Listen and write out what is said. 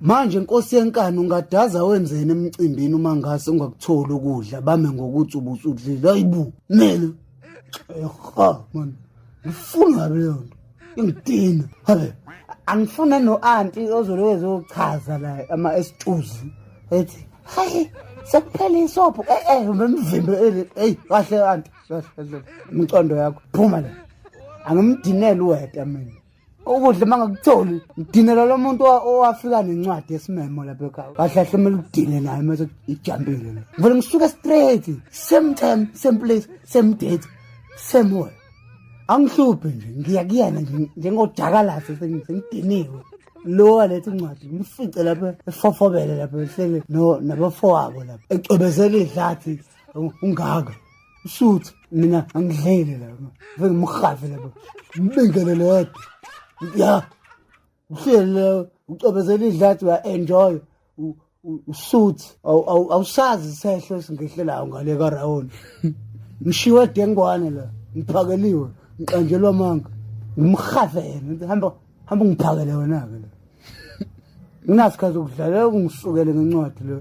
Manje nkosi yenkani ungadaza wenzeni emcimbini uma ngase ungakutholi ukudla bame ngokuthi ubusudlile hayibo mina ha man ngifuna ngabe leyo nto ingidina habe angifuna no-anti ozoloku ezochaza la ama-estuzi ethi hayi sekuphela isobho e-e bemvimbe eyi kahle anti kahle kahle imicondo yakho phuma la angimdineli uweta mina ukudla uma ngakutholi ngidinela lo muntu owafika nencwadi yesimemo lapha ekhaya kahle kahle kumele udine naye mase ijampile le ngivele ngisuke straight same time, same place, same date, same way. Angihluphi nje, ngiya kuyena nje njengojakalase sengidiniwe. Lo waletha incwadi ngimfice lapha efofobele lapha ehlele no nabafowabo lapha ecwebezela idlathi ungaka usuthi mina angidlele lapha ngifike ngimhafe lapha ngibingelele yedwa ya uhleli ucwebezela idlathi uya-enjoy usuthi awusazi isehlo esingehlelayo ngale karawoni. Ngishiwe dengwane la, ngiphakeliwe, ngiqanjelwa amanga, ngimhafe yena ngithi hamba hamba ungiphakele wena-ke la. Nginasikhathi sokudlalela ungisukele ngencwadi le.